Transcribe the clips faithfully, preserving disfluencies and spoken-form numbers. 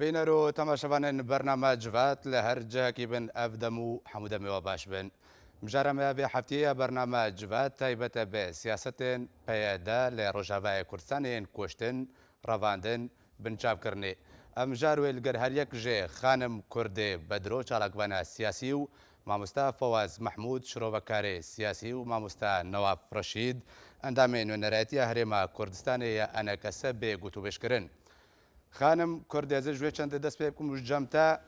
Bîner û temaşevanên bername Civat li her cihekî bin, ev dem û hemû demê we baş bin. Mijara me ya vê heftiyê ya bername Civat taybet e bi siyasetên P Y D li Rojavayê Kurdistanê yên kuştin, revandin, binçavkirinê. Em mijar wê li gel her yek ji xanim Kurdê Bedro, çalakvana siyasî û mamosta Fawaz Mehmûd, şirovekarê siyasî û mamosta Newaf Reşîd, endamê nûnerayetiya Herêma Kurdistanê ya E N K S bê gotûbêj kirin. Xanim Kurdê, ez ê ji wê çendê dest pê bikim û ji cem te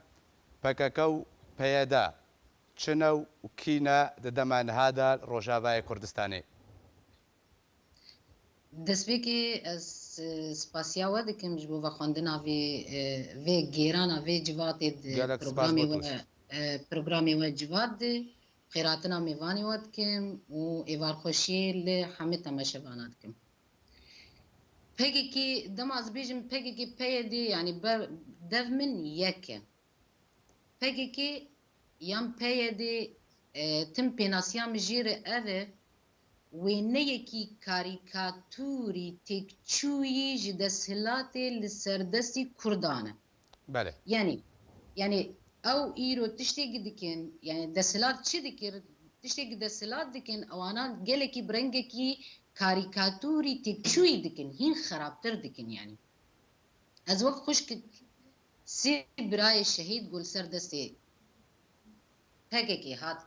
P K K û P Y D çi ne û kî ne di dema niha de li Rojavayê Kurdistanê? Destpêkê ez, e, spasiya we dikim ji bo vexwendina vê, e, vê gêrana vê civatê di Gelek spas programê bo we, tu. E, programê we civat de xêratina mêvanê we dikim û êvarxweşiyê li hemî temaşevana dikim. P K K, dema ez bêjim P K K, P Y D, yanî ber-, dev min yek e. P K K yan P Y D, e, tim pênasiya min jê re ev e, wêneyekî karîkatûrî têkçûyî ji desthilatê li ser destî Kurdan e. Belê. Yanî, yanî ew îro tiştekî dikin, yanî desthilat çi dikir, tiştekî desthilat dikin, ewana gelekî bi rengekî karîkatûrî têkçûyî dikin, hîn xerabtir dikin yanî. Ez wek xwişkek sê birayê şehîd ku li ser destê P K K hat,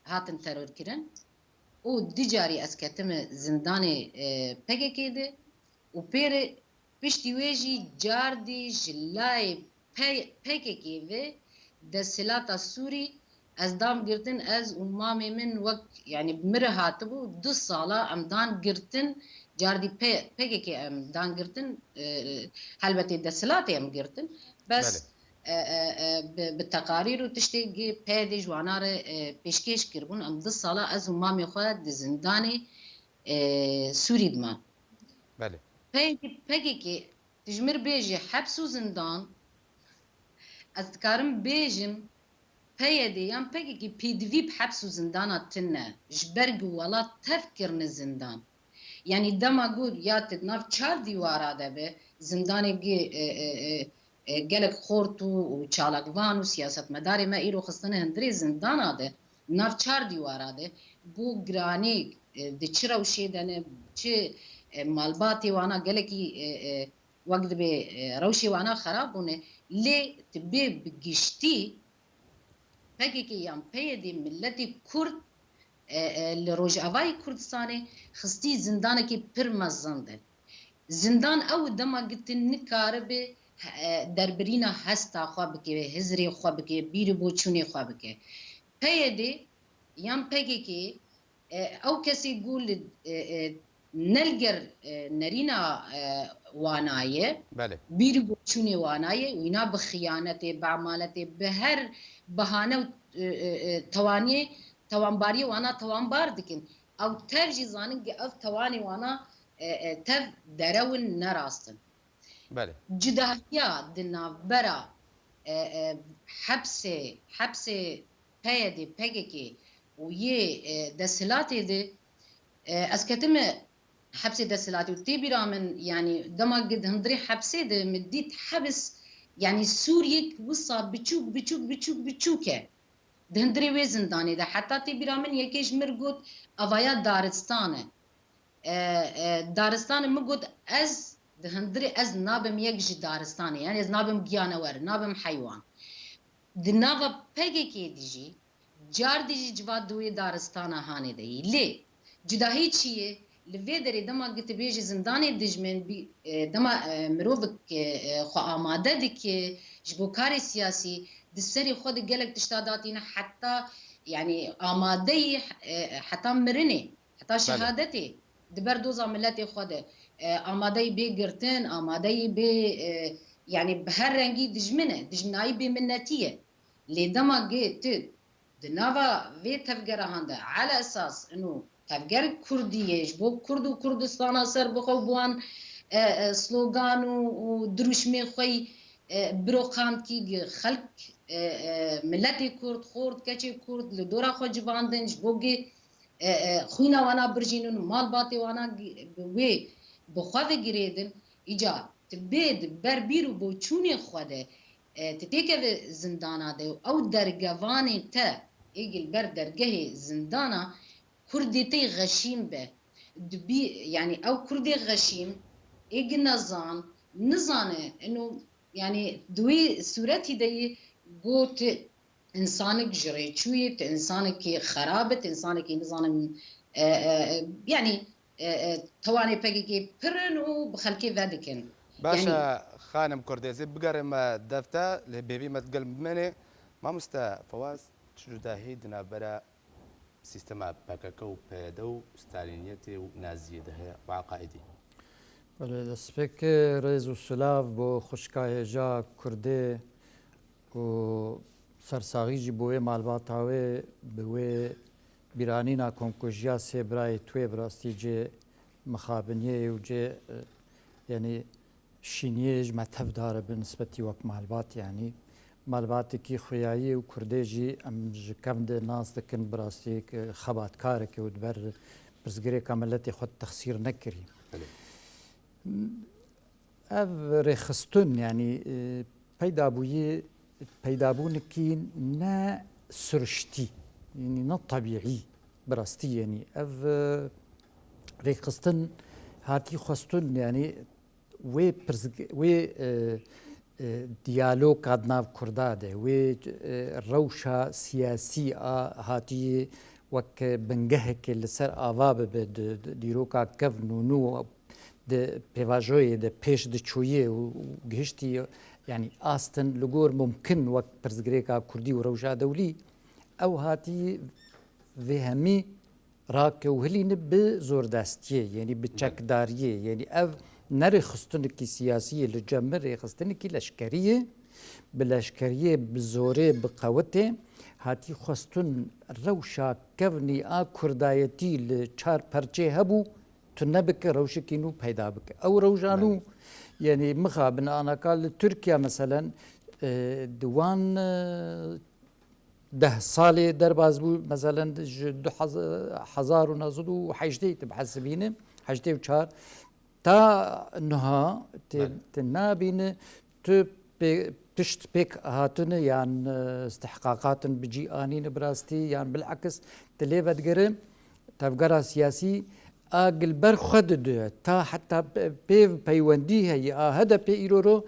hatin terorkirin û du carî ez ketime zindanê, e, P K K de û pê re piştî wê jî cardî ji layê P-, P K K ve desthilata Sûrî ez dam girtin, ez û mamê min wek, yanî bi min re hatibû, du sala em dan girtin, cardî P-, P K K em dan girtin, e, helbetê desthilatê em girtin. Bes, Belê. e, e, e, bi, bi teqarîr û tiştê gi P Y D ji wana re, e, pêşkêş kiribûn. Em du sala ez û mamê xwe di zindanê, e, Sûrî diman. Belê. P Y D, P K K, tu ji mir bêjî heps û zindan, ez dikarim bêjim, P Y D yan P K K pêdivî bi heps û zindana tune. Ji ber ku welat tev kirine zindan. Yanî dema ku ya tu di nav çar dîwara de be, zindanê gi, e, e, e, e, gelek xort û, û çalakvan û siyasetmedarê me îro xistine hundirê zindana de, nav çar dîwara de, bo giranê, e, di çi rewşê de ne, çi, e, malbatê wana gelekî, e, e, wek dibê, e, rewşê wana xerab bûne, lê tu bê bi giştî P K K yan P Y D miletê Kurd, e, e, li Rojavayê Kurdistanê xistî zindanekî pir mezin de. Zindan ew dema gitin nikaribe, e, derbirîna hesta xwe bike, hizrê xwe bike, bîr û boçûnê xwe bike. P Y D yan P K K, e, ew kesê ku li, e, e, ne li ger, e, nerîna, e, wana ye, Belê. bîr û boçûnê wana ye, wîna bi xiyanetê, bi emaletê, bi her bahane û, e, e, e, tewaniyê, tewanbariyê wana tewanbar dikin. Ew tev jî zanin ku ev tewanê wana, e, e, tev derew in, ne rast in. Belê. Cudahiya di navbera, e, e, hepsê, hepsê P Y D, P K K û yê, e, desthilatê de, e, ez ketime hepsê desthilatê û tê bîra min, yanî dema ku di hundirê hepsê de min dît hebs, yanî Sûriyek wisa biçûk, biçûk, biçûk, biçûk e. Di hundirê wê zindanê de. Heta tê bîra min yekê ji mir got, evaya daristan e. E, e, daristan e, min got, ez di hundirê ez nabim yek ji daristanê, yanî ez nabim giyanewer, nabim heywan. Di nava P K K de jî, cardî jî civat di wê daristana hanê de yî. Lê cudahî çi ye? Li vê derê dema ku tu bêjî zindanê dijmin bî, e, dema, e, mirovek, e, e, xwe amade dike ji bo karê siyasî, di serê xwe de gelek tişta datîne, heta, yanî amadeyî, e, heta mirinê, heta Belê. şehadetê di ber doza miletê xwe de, e, amadeyî bê girtin, amadeyî bê, e, yanî bi her rengî dijmin e, dijminayî bêminnetî ye. Lê dema ku tu di nava vê tevgerahan de, ele esas ino tevger Kurdî ye, ji bo Kurd û Kurdistana serbixwe û bi wan, e, e, slogan û, û dirûşmê xwe yî, e, biro qand kî gi xelk, e, e, miletê Kurd, xort, keçê Kurd li dora xwe civandin, ji bo gi, e, e, xwîna wana birjînin, malbatê wana gi-, bi wê bi xwe ve girêdin, îca tu bê di ber bîr û boçûnê xwe de, e, tu têkeve zindana de û ew dergevanê te ê gil ber dergehê zindana Kurdê te xeşîn be. Dibî, yanî ew Kurdê xeşîn ê gi nezan, nizane, ino, yanî di wî sûretî de yî got, Însanik ji rê çûyî, tu însanekî xerab î, tu însanekî nizanim, e, e, e, yanî, e, e, tewanê P K K pir in û bi xelkê vedikin. Baş e, yanî, xanim Kurdê, zê bigerime dev te, lê bêvî me digel bimêne. Mamoste Fewaz, çi cudahî di navbera sîstema P K K û P Y D û Stalîniyetê û Naziyê de heye û Eqaîdî? Belê, destpêkê rêz û silav bo xwişka hêja Kurdê û sersaxî jî bi wê malbata wê, bi wê bîranîna komkujiya sê birayê twê bi rastî cê mixabiniyê û cê, e, yanî şîniyê ji me tevdar e bi nisbetî wek malbat, yanî malbatekî xuyayî û Kurdê jî em ji kevn de nas dikin, bi rastî xebatkarek e û di ber pirsgirêka miletê xwe texsîr nekirî. Belê. Ev rêxistin, yanî, e, peyda bûyî, peydabûnekî ne siriştî, yanî ne tebîî, bi rastî, yanî ev, e, rêxistin hatî xwestin, yanî wê pirsg-, wê, e, e, diyaloga di nav Kurda de, wê, e, rewşa siyasî a hatî wek bingehekê li ser ava bibe di, di dîroka kevn û nû di pêvajoyê de pêş diçûyê û, û gihiştî, yanî astin li gor mumkin wek pirsgirêka kurdî û rewşa dewlî, ew hatî vê hemî rake û hilîne bi zordestiyê, yanî bi çekdariyê, yanî ev ne rêxistinekî siyasî ye, li cem min rêxistinekî leşkerî ye, bi leşkeriyê, bi zorê, bi qewetê hatî xwestin rewşa kevnî a kurdayetî li çar perçê hebû, tune bike, rewşekî nû peyda bike. Ew rewşa nû, yanî mixabin anaka li Tirkiye meselen, e, di wan, e, deh salê derbas bû, meselen ji du hezar û neh sed û heştê tu bihesibîne, heştê û çar, ta niha tê, Belê. Tu nabîne, tu pê, tişt pêk hatine yan, e, istihqaqatin bi cî anîne bi rastî, yan bilekis tu lê vedigere tevgera siyasî a gilber xwe dide, ta heta pe-, pêv peywendî heye a H D P îro ro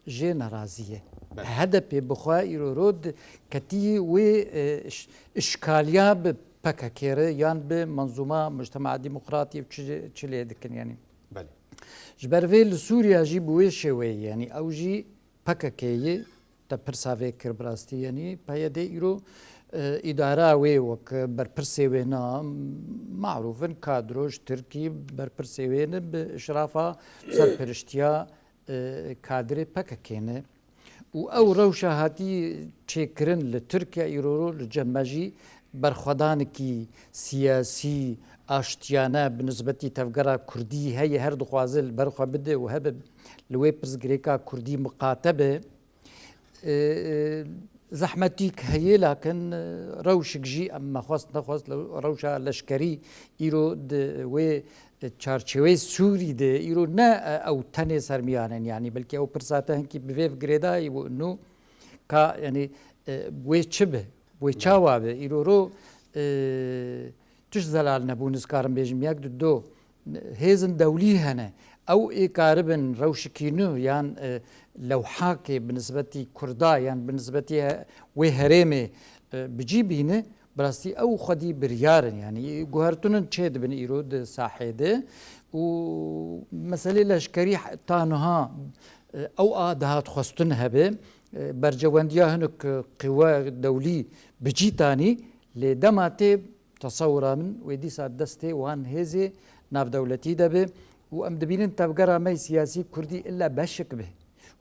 jê nerazî ye. Belê. H D P bi xwe îro ro di-, ketî wê, e, iş-, işkaliya bi P K K re yan bi menzûma Mujtema Demokratî û çi, çi lê dikin, yanî. Belê. Ji ber vê li Sûriya jî bi wê şêweyê, yanî ew jî P K K ye, te pirsa vê kir bi rastî, yanî P Y D îro, e, îdara wê wek berpirsê wê na marûf in, kadro ji Tirkî berpirsê wê ne, bi işrafa serperiştiya, e, kadrê P K K ne. Û ew rewşa hatî çêkirin li Tirkiye îro ro li cem me jî berxwedanekî siyasî, aştiyane bi nisbetî tevgera kurdî heye, her dixwaze li ber xwe bide û hebe li wê pirsgirêka kurdî miqate be. E, e, zehmetîk heye, lakin, e, rewşik jî em me xwest nexwest, le-, rewşa leşkerî îro di wê çarçeweyê Sûrî de îro ne, e, ew tenê sermiyan in, yanî belkî ew pirsa te hinkî bi vê girêdayî bû, nû ka, yanî, e, wê çi be, wê çawa be, îro ro, e, tişt zelal nebûn, ez karim bêjim, yek du do, hêzin dewlî hene, ew ê karibin rewşikî nû yan, e, lewhakê bi nisbetî Kurda yan bi nisbetî he-, wê herêmê, e, bi cî bîne, bi rastî ew xwedî biryar in, yanî guhertinin çêdibin îro di sahê de û meselê leşkerî he-, ta niha, e, ew a dihat xwestin hebe, e, berjewendiya hinek qîwe dewlî bi cî tanî, lê dema tê Tesewira min wê dîsa destê wan hêzê navdewletî de be û em dibînin tevgera me yê siyasî kurdî illa beşik be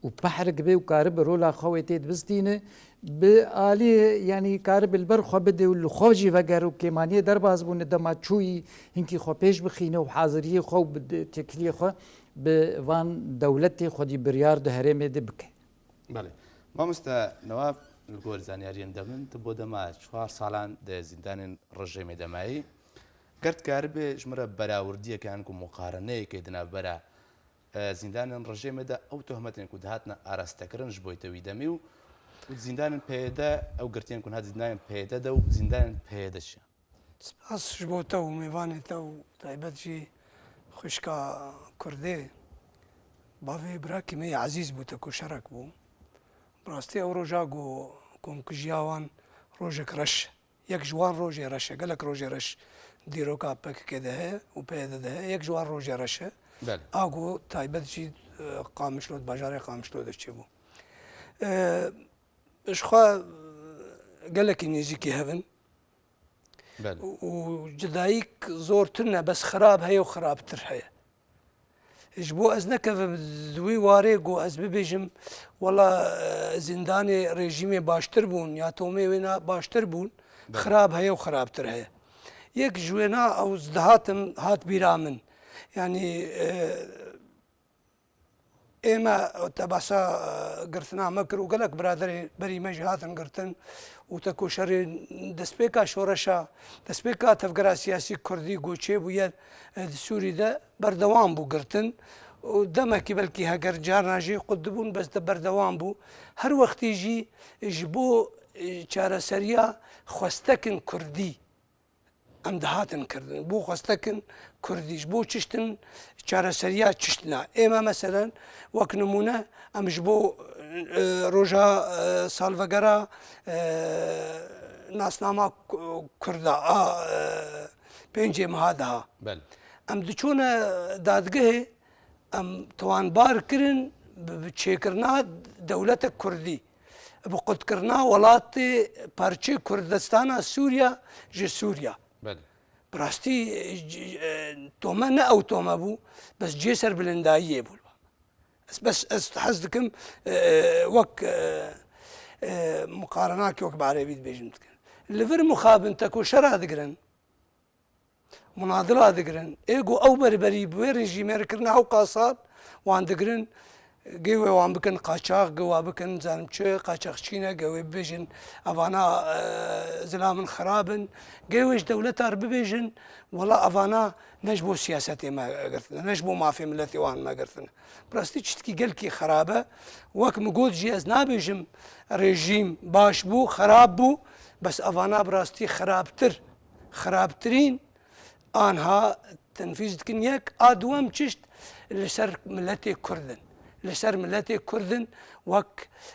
û pehrik be û karibe rola xwe wê tê dibistîne, bi alî, yanî karibe li ber xwe bide û li xwe jî vegere û kêmaniyê derbas bûne dema çûyî hinkî xwe pêş bixîne û haziriyê xwe û bi têkiliyê xwe bi van dewletê xwedî biryar di herêmê de bike. Belê. Mamoste Newaf, li gor zanyariyên de min, tu bo dema çar salan di zîndanên rejîmê de mayî. Ger tu karibê ji min re berawurdiyeke yan ku muqareneyekê di navbera, e, zîndanên rejîmê de ew tohmetên ku dihatine arastekirin ji bo yê te wî demî û, û zîndanên P Y D, ew girtiyên ku niha zîndanên P Y D de û zîndanên P Y D çi ye? Spas ji bo te û mêvanê te û taybet jî xwişka Kurdê. Bavê birakî me yê ezîz bû, tekoşerek bû. Bi rastî ew roja ku komkujiya wan rojek reş e. Yek ji wan rojê reş e. Gelek rojê reş dîroka P K K de heye û P Y D de heye. Yek ji wan rojê reş e. Belê. A ku taybet jî, e, Qamişlo, bajarê Qamişlo de çêbû. E, ji xwe, e, gelekî nêzîkî hev in. Belê. Û, û cidayîk zor tune, bes xirab heye û xirabtir heye. Ji bo ez nekevim di wî warê ku ez bibêjim, wela, e, zîndanê rejîmê baştir bûn ya tomê wêna baştir bûn, Belê. Xirab heye û xirabtir heye. Yek ji wêna ew dihatim, hat bîra min. Yanî, e, ê me te behsa, e, girtina me kir û gelek biraderê berî me jî hatin girtin û tekoşerê destpêka şoreşa, destpêka tevgera siyasî kurdî ku çêbûye, e, di Sûrî de berdewam bû girtin û demekî belkî heger carna jî qut dibûn, bes de berdewam bû. Her wextî jî ji bo, e, çareseriya xwestekin kurdî em dihatin kirdin. Bo xwestekin kurdî, ji bo çiştin çareseriya çiştina. Ê me meselen wek nimûne em ji bo, e, roja, e, salvegera, e, nasnama ku-, kurda a, e, pêncê meha daha. Belê. Em diçûne dadgehê, em towanbar kirin bi, bi çêkirina dewletek kurdî, bi qutkirina welatê parçeyê Kurdistana Sûriya ji Sûriya. Belê. Bi rastî, e, c-, e, tome ne ew tome bû, bes cihê serbilindayiyê bû. Ez, bes ez hez dikim, e, wek, e, e, muqarenakî wek bi erebî dibêjim dikim. Li vir mixabin tekoşera digirin. Munadila digirin. Ê ku ew berberî bi wê rejîmê re kirine hewqa sal, wan digirin, gê wê wan bikin qaçax, gê wa bikin zanim çi, qaçaxçî ne, gê wê bibêjin, evana, e, zilamên xirab in. Gê wê ji dewleta re bibêjin, wela evana ne ji bo siyasetê me girtine, ne ji bo mafê miletê wan me girtine. Bi rastî tiştekî gelkî xirab e. Wek min got jî ez nabêjim rejîm baş bû, xirab bû, bes evana bi rastî xirabtir, xirabtirîn anha tenfîz dikin. Yek, a duwem çişt li ser miletê Kurd in. Li ser miletê Kurd in wek,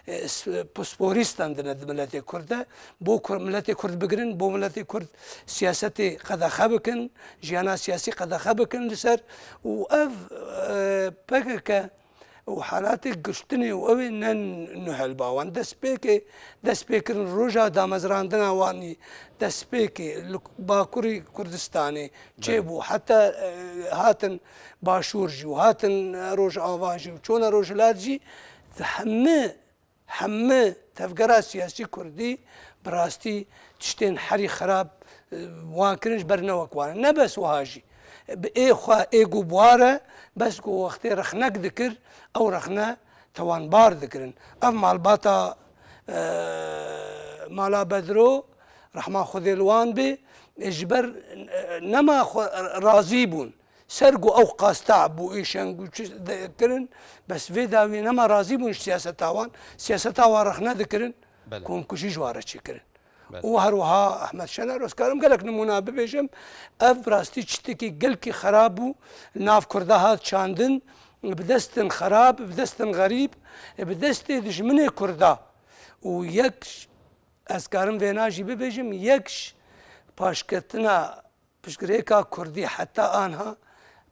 e, s-, pisporî stendine di miletê Kurd de. Bo Kur-, miletê Kurd bigirin, bo miletê Kurd siyasetê qedexe bikin, jiyana siyasî qedexe bikin li ser û ev, e, P K K û halatê girtinê û ew ê ne nuhelba wan. Destpêkê, destpêkirin roja damezrandina wan î destpêkê li Bakurê Kurdistanê Belê. Çêbû. Heta, e, hatin Başûr jî û hatin, e, Rojava jî û çûne Rojhilat jî di hemî hemî tevgera siyasî kurdî bi rastî tiştên herî xirab, e, wan kirin ji ber ne wek wan e. Ne bes wiha jî. Bi ê xwe ê ku bi war e, bes ku wextê rexnek dikir, ew rexne tewanbar dikirin. Ev malbata, e, mala Bedro, rehma Xwedê li wan bê, e, ji ber, e, nema xwe razî bûn. Ser ku ew qasta bû, ê şeng û çi de-, kirin, bes vê dawî nema razî bûn ji siyaseta wan. Siyaseta wan rexne dikirin, Belê. Komkujî ji wan re çêkirin. Belê. Û her wiha Ehmed Şener, ez karim gelek nimûna bibêjim, ev bi rastî çitekî gelkî xerab bû, nav Kurda hat çandin, bi destin xerab, bi destin xerîb, bi destê dijminê Kurda. Û yek, ez karim vêna jî bibêjim, yek ji paşketina Piştgirêka kurdî heta anha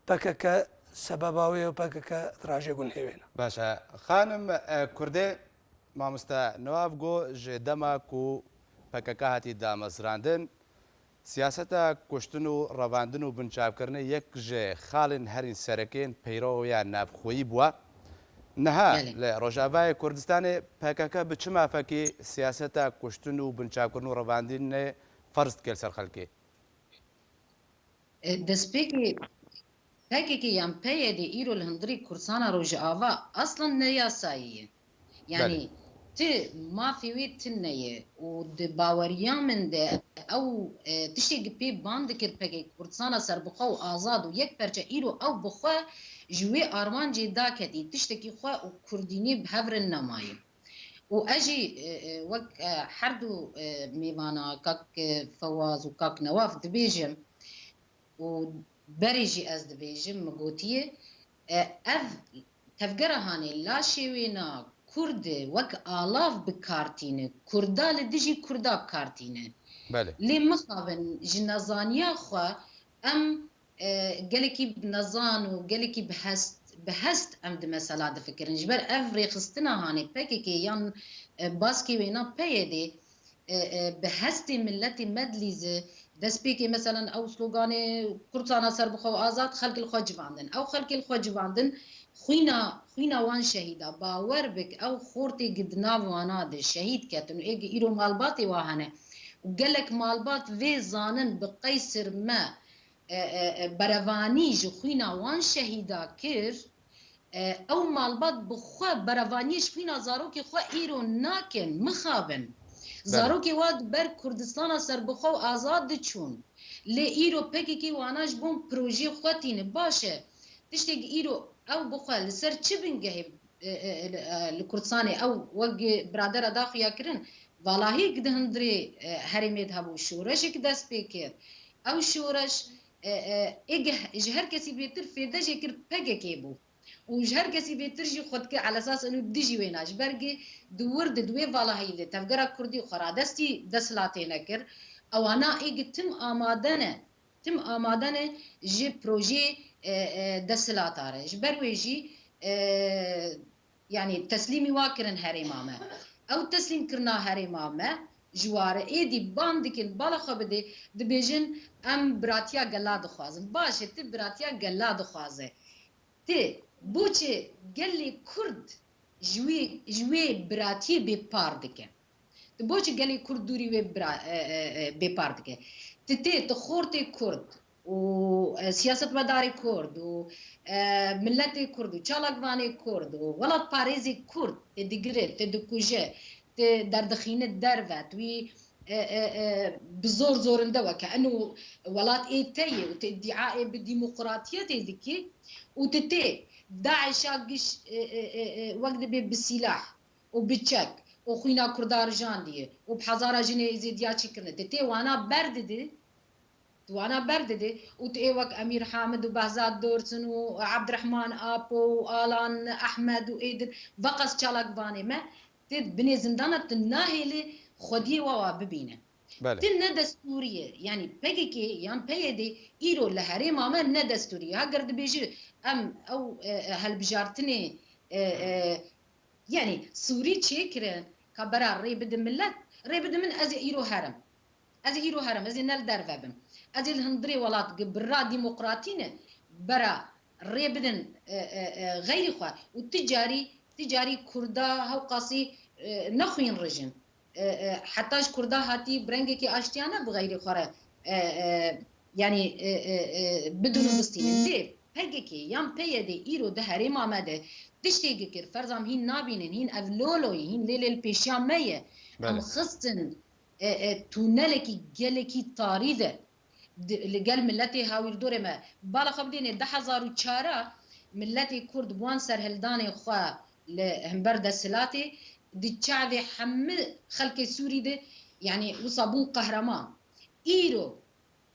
P K K sebeba wê û P K K dirajê gunhê wê ne. Baş e. Xanim, e, Kurdê, mamoste Newaf got, ji dema ku P K K hatî damezrandin, siyaseta kuştin û revandin û binçavkirinê yek ji xalên herîn serekên peyroya navxweyî bûye. Niha Belê. Li Rojavayê Kurdistanê P K K bi çi mafekî siyaseta kuştin û binçavkirin û revandinê ferz dike li ser xelkê? E, destpêkê P K K yan P Y D îro li hundirê Kurdistana Rojava aslan ne yasayî ye. Yanî Belê. Ti mafê wê tune ye û di baweriya min de ew, e, tiştê ku pê ban dikir P K K Kurdistana serbixwe û azad û yek perçe îro ew bi xwe, ji wê armancê daketî, tiştekî xwe û kurdînî bi hev re nemaye. Û ez jî, e, e, wek, e, her du, e, mêvana, kak, e, Fewaz û kak Newaf dibêjim, û berê jî ez dibêjim, min gotiye, e, ev tevgera hanê laşê wêna Kurd wek alav bi kar tîne, Kurda li dijî Kurda bi kar tîne. Belê. Lê mixabin ji nezaniya xwe em, e, gelekî bi nezan û gelekî bi hest, bi hest em di mesela difikirin. Ji ber ev rêxistina hanê P K K yan, e, baskê wêna P Y D, e, e, bi hestê miletê me dilîze, destpêkê, meselen, ew sloganê Kurdistana serbixwe û azad, xelkê li xwe civandin. Ew xelkê li xwe civandin, xwîna, xwîna wan şehîda, bawer bik, ew xortê gi di nav wana de şehîd ketin û ê gi îro malbatê wa hene. Û gelek malbat vê zanin bi qeysir me, e, e, e, berevanî ji xwîna wan şehîda kir, e, ew malbat bi xwe berevaniyê ji xwîna zarokê xwe îro nakin, mixabin. Belê. Zarokê wa di ber Kurdistana serbixwe û azad diçûn. Lê îro P K K wana ji bo projeyê xwe tîne. Baş e, tiştê îro ew bi xwe li ser çi bingehê, e, e, e, li, e, li Kurdistanê ew wek biradera da xuya kirin, valahiyek di hundirê, e, herêmê de hebû, şoreşek dest pê kir. Ew şoreş, e, e, ê geh ji her kesî bêtir fêde jê kir P K K bû. Û ji her kesî bêtir jî xwe dike elesas û dijî wêna. Ji ber gi di wir de, di wê valahiyê de tevgera Kurdî xwe radestî desthilatê nekir. Ewana ê gi tim amade ne. Tim amade ne ji projeyê, e, e, desthilata re. Ji ber wê jî, e, yanî teslîmî wa kirin herêma me. Ew teslîm kirina herêma me ji ware êdî ban dikin, bala xwe bidê, dibêjin em biratiya gela dixwazin. Baş e, tu biratiya gela dixwaze. Tu boçê gelê Kurd ji wê, ji wê biratiyê bêpar dike? Tu boçi gelê Kurd dûrî wê bira-, e, e, e, bêpar dike? Tu tê, tu xortê Kurd û, e, siyasetmedarê Kurd û, e, miletê Kurd û çalakvanê Kurd û welatparêzê Kurd tê digire, tê dikuje, tê derdixîne derve, tu wî, e, e, e, bi zor zorinde weke eno welat ê te ye û tê îdîaê bi demokratiyetê dikî û tu tê DAIŞ'a giş, e, e, e, e, wek dibê bi sîlah û bi çek û xwîna Kurda rijandiye û bi hezara jinê Êzîdiya çî kirine. Te tê wana berdidî, tu wana berdidî û tu ê wek Emîr Hamid û Behzad Dorsun û Abdirehman Apo û Alan Ehmed û êdin veqas çalakvanê me, tê binê zindana, tu nahêlî xwediyê wa wa bibîne. Belê. Ti ne destûrî ye. Yanî P K K yan P Y D îro li herêma me ne destûrî ye. Heger dibêjî em ew, e, e, helbijartinê, e, e, yanî sûrî çêkirin ka bera rê bidin milet, rê bidin min, ez ê îro herim. Ez ê îro herim, ez ê ne li derve bim. Ez ê li hundirê welat gi birra demokratî ne bera rê bidin, e, e, e, xeyrî xwe. Û ti carî, ti carî Kurda hewqasî, e, nexwîn rijin. E, e, heta ji Kurda hatî bi rengekî aştiyane bi xeyrê xwe re, e, e, yanî, e, e, e, bidûn û bistînin. Lê P K K yan P Y D îro di herêma me de tiştê gi kir, ferza em hîn nabînin, hîn ev lolo ye, hîn lê lê li pêşiya me ye. Em Belê. Xistin, e, e, tûnelekî gelekî tarî de di, li gel miletê hawîrdorê me. Bala xwe bidêne, du hezar û çar a miletê Kurd bi wan serhildanê xwe li hember desthilatê di çavê hemî xelkê Sûrî de, yanî wisa bûn qehreman. Îro,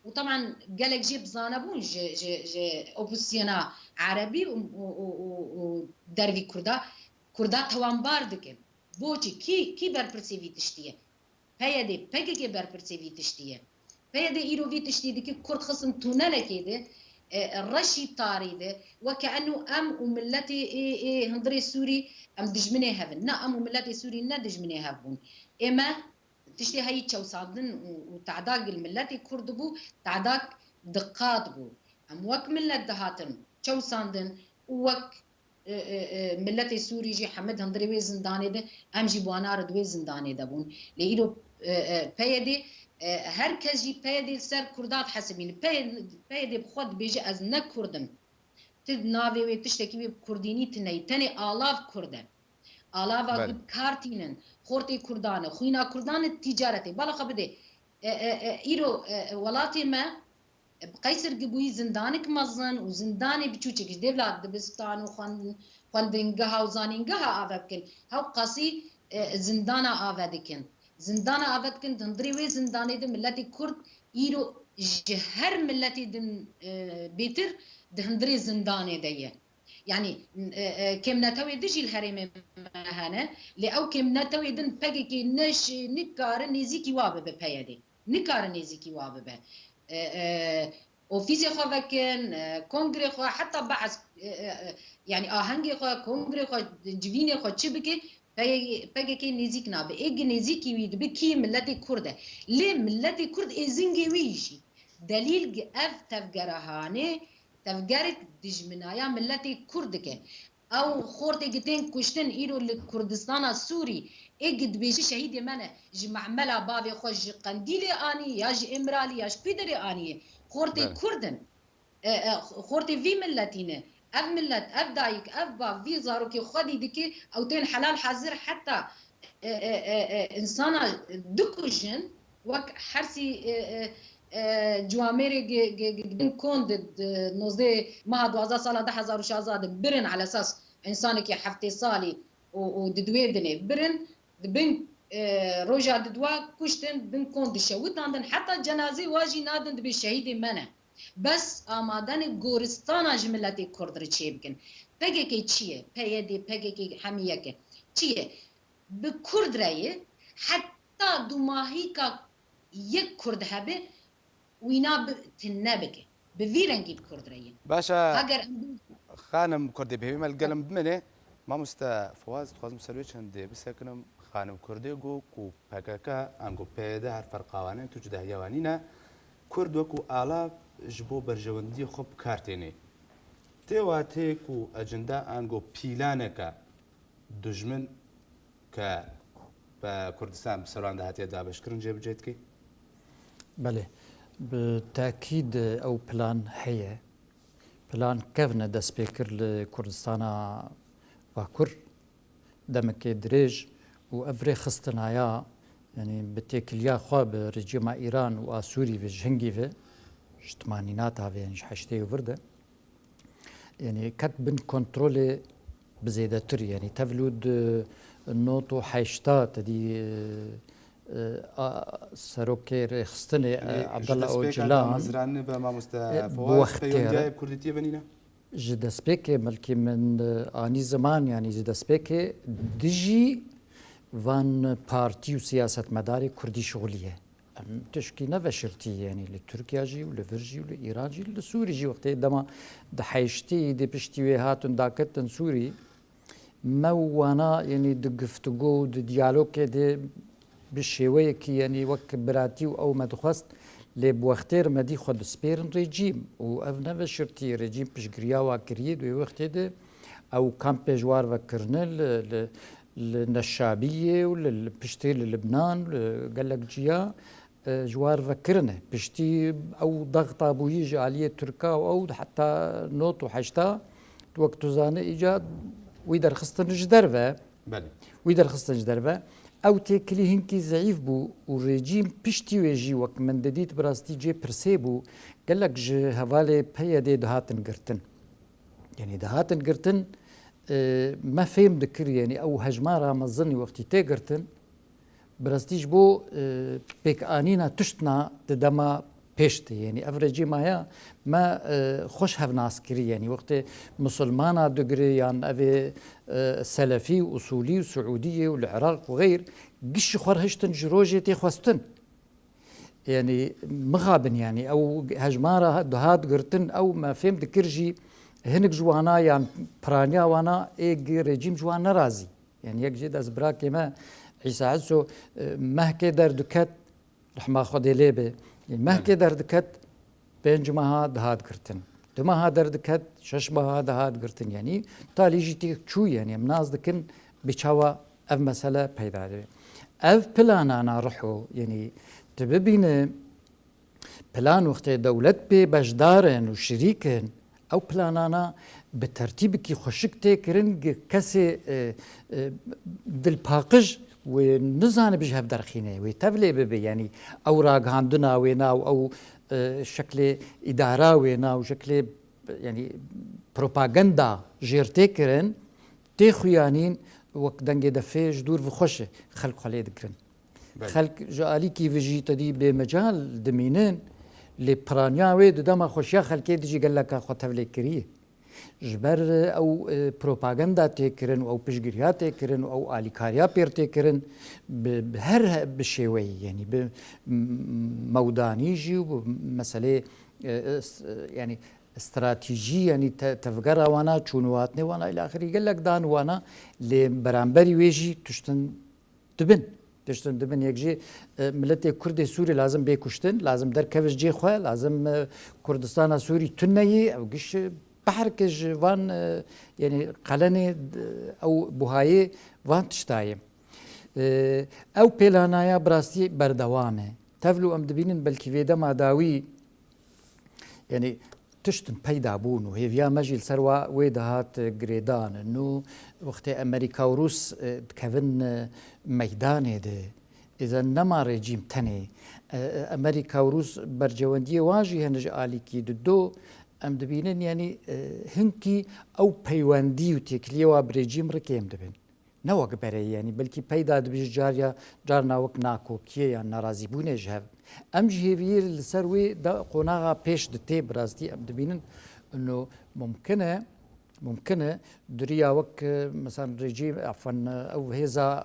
û teban gelek jê bi zane bûn ji, ji, ji opozisyona erebî û, û, û, û, û dervî Kurda, Kurda tewanbar dikin. Boçî? Kî, kî berpirsê vî tiştî ye? P Y D, P K K berpirsê vî tiştî ye. P Y D îro vî tiştî dike, Kurd xistin tûnelekê de, e, reşî tarî de, weke eno em û miletê ê, ê hundirê Sûrî em dijminê hev in. Na, em û miletê Sûrî ne dijminê hev bûn. Ê me tiştê heyî çewsandin û, û te'dak li miletê Kurd bû, te'dak diqat bû. Em wek milet dihatin çewsandin û wek e, e, e, miletê Sûrî jî hemî di hundirê wê zindanê de, em jî bi wana re di wê zindanê de bûn. Lê îro, e, e, P Y D, e, her kes jî P Y D li ser Kurda dihesibîne. P Y D, P Y D bi xwe dibêje, ez ne Kurd im. Ti di navê wê tiştekî wê bi Kurdînî tune ye. Tenê alav Kurd e. Alava Belê. Gud kar tînin. Xortê Kurdan e. Xwîna Kurdan e, tîcaretê. Bala xwe bidê. E, e, e, îro, e, e, welatê me Bi qeysir gibûyî zindanik mezin û zindanê biçûçik ji dêvla dibistan û xwend-, xwendingeha û zanîngeha ave bikin. Hewqasî, e, zindana ave dikin. Zindana ave dikin, di hundirê wê zindanê de miletê Kurd îro ji her miletê din, e, bêtir di hundirê zindanê de ye. Yanî, e, e, kêmnetewê din jî li herêmê me hene, lê ew kêmnetewê din P K K neşê, nikare nêzîkî wa bibe P Y D. Nikare nêzîkî wa bibe. E, e, ofîsê xwe vekin, e, kongrê xwe, heta behs, e, e, e, yanî ahengê xwe, kongrê xwe, civînê xwe çi bike, P K K nêzîk nabe. Ê gi nêzîkî wî dibe kî? Miletê Kurd e. Lê miletê Kurd ê zingê wî jî. Delîl gi ev tevgera hanê, tevgerek dijminaya miletê Kurd dike. Ew xortê gi tên kuştin îro li Kurdistana Sûrî, ê gi dibêje şehîdê me ne, ji mehmela bavê xwe ji Qendîlê anî, ya ji Îmralî, ya ji Pîderê anî ye. Xortê Belê. Kurd in. E, e, xortê vî miletî ne. Ev milet, ev dayik, ev bav vî zarokê xwedî dike, ew tên helal hazir heta, e, e, e, e, insana dikujin, wek hersî, e, e, e, ciwamêrê gi-, gi-, gi-, gidin kon di, di nozdeh meha duwazdeh sala du hezar û şazda de birin ala esas insanekî heftê salî û, û di duwê dinê birin, di bin, e, roja di duwa kuştin, bin kon dişewitandin, heta cenazê wa jî nadin, dibê şehîdê me ne. Bes amade ne goristana ji miletê Kurd re çêbikin. P K K çi ye? P Y D, P K K hemî yek e. Çi ye? Bi Kurd re ye, heta dumahîka yek Kurd hebe, wîna bi tune bike. Bi vî rengî bi Kurd re ye. Baş e. Heger em bi- Xanim Kurdê, bi hêvî me li gel in bimîne. Mamoste Fawaz, dixwazim ser wê çendê bisekinim. Xanim Kurdê got ku P K K ango P Y D her ferqa wan e, tu cudahîya wan nîne. Kurd wekû alav ji bo berjewendiyê xwe bi kar têne. Tê watê ku ecenda ango pîlaneke dijmin ke bi Kurdistan, bi ser wan de hatiye dabeşkirin, cêbicê dike? Belê, bi tekîd ew plan heye. Plan kevn e dest pê kir li Kurdistana Bakur demekê dirêj û ev rêxistina ya, yanî bi têkiliya xwe bi rejîma Îran û a Sûrî ve ji hingî ve, ji timanînata ve, yanî ji heştê û vir de, yanî ket bin kontrolê bi zêdetir, yanî tevlû di not û heşta te dî, e, e, a, serokê rêxistinê, e, Yanî ji Abdullah destpêka Ocalan, damezranînê be mamoste e, Fawaz, bi wextê re peywendiyayê bi Kurdîtiyê ve nîne? Ji destpêkê belkî min, e, anî ziman, yanî ji destpêkê dijî van partî û siyasetmedarê Kurdî şixulî ye. Em tişkî neveşirtî, yanî li Tirkiye jî û li vir jî û li Îran jî, li Sûrî jî, wextê dema di heştê de piştî wê hatin daketin Sûrî, me û wana, yanî di guftûgo û di diyalogê de bi şêweyekî, yanî wek biratî û ew me dixwest, lê bi wextê re me dî xwe dispêrin rejîm û ev neveşirtî, rejîm piştgiriya wa kiriye di wê wextê de ew kampê ji war ve kirine li, li, li Neşabiyê û li, li piştê li Libnan, li gelek ciya, e, ji war ve kirine. Piştî ew dexta bûyî ji aliyê Tirka û ew heta not û heşta, wek tu zanî, îca wî derxistin ji derve. Belê. Wî derxistin ji derve. Ew têkilî hinkî zeîf bû û rejîm piştî wê jî, wek min didît, bi rastî cê pirsê bû. Gelek ji hevalê P Y D'ê dihatin girtin. Yanî dihatin girtin, e, me fêm dikir, yanî ew hejmara mezin wextî tê girtin, bi rastî ji bo, e, pêkanîna tiştna di dema pêş de, yanî ev rejîma ya me, e, xweş hevnas kirî, yanî wextê misilmana digirê yan evê, e, selefî û usulî û siûdiyê û li Iraq û xeyr, giş ji xwe re hiştin ji rojê tê xwestin. Yanî mixabin, yanî ew hejmara dihat girtin, ew me fêm dikir jî hinek ji wana yan piraniya wana ê gi rejîm ji wan nerazî. Yanî yek jê destbirakê me Îsa Esso, e, mehkê derdiket, rehma Xwedê lê be. Mehkê derdiket, pênc meha dihat girtin. Du meha derdiket, şeş meha dihat girtin. Yanî talî jî têk çû, yanî em nas dikin bi çawa ev mesele peyda dibe. Ev planana riho, yanî tu bibîne plan wextê dewlet pê beşdar in û şirîk in, ew planana bi tertîbekî xweşik tê kirin, gi kesê, e, e, dilpaqij wê nizanibe ji hev derxîne, wê tevlê bibe, yanî ew ragihandina wê na û ew e, şeklê îdara wêna û şeklê, yanî, propaganda jêr tê kirin, tê xuyanîn, wek dengê defê ji dûr ve xweş e, xelk xwe lê dikirin. Belê. Xelk ji alîkî ve jî tedî bêmecal dimînin, lê piraniya wê di dema xweşiya xelkê de jî geleka xwe tevlê kiriye. Ji ber ew, e, propaganda tê kirin û ew piştgiriya tê kirin û ew alîkariya pêr tê kirin, bi, bi her he-, bi şêweyî, yanî bi m-, mewdanî jî û bi meselê, e, e, s-, e, yanî stratejî, yanî te-, tevgera wana, çûn û hatinê wana, îlaxirî gelek dan wana, lê beramberî wê jî tiştin dibin. Tiştin dibin, yek jî, e, miletê Kurdê Sûrî lazim bê kuştin, lazim derkeve ji cê xwe, lazim, e, Kurdistana Sûrî tune yî, ew giş, e, behrke ji van, e, yanî qelenê, d-, ew buhayê van tişta ye. E, ew pêlanaya bi rastî berdewam e. Tevlû em dibînin belkî vê dema dawî, yanî tiştin peyda bûn û hêviya me jî li ser wa, wê dihat, e, girêdan. Nû wextê Amerîka û Rûs, e, dikevin, e, meydanê de, êza nema rejîm tenê. E, e, Amerîka û Rûs bercewendiyê wan jî hene ji alîkî di do. Em dibînin, yanî, e, hinkî ew peywendî û têkiliyê wa bi rejîm re kêm dibin. Ne wek berê, yanî belkî peyda dibe ji car ya, carna wek nakokiyê yan nerazîbûnê ji hev. Em ji hêviyê li ser wê de qonaxa pêş ditê, bi rastî em dibînin, ino mumkin e, mumkin e duriya wek, e, mesela rejîm, efan, e, ew hêza,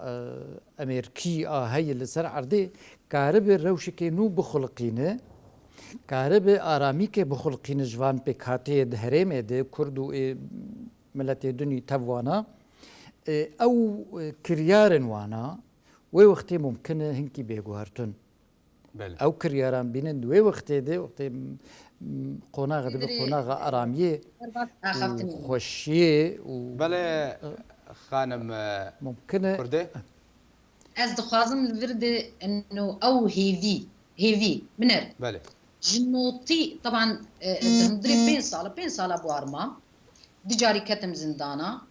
e, Amerîkî a heye li ser erdê, karibe rewşekê nû bixuliqîne, karibe aramîkê bixuliqîne ji van pêkhateyê di herêmê de, Kurd û ê miletê din î tev wana, e, ew, e, kiryarên wana, wê wextê mumkin e hinkî bê guhertin. Belê. Ew kiryaran bînin di wê wextê de, wextê, m-, m-, qonaxa dibe qonaxa aramiyê û xweşiyê û Belê, xanim, e, mumkin e. Kurdê? Ez dixwazim li vir de ino ew hêvî, hêvî, binêr. Belê. Ji notî, teban, e, di hundirê pênc sala, pênc sala bû arma, du carî ketim zindana,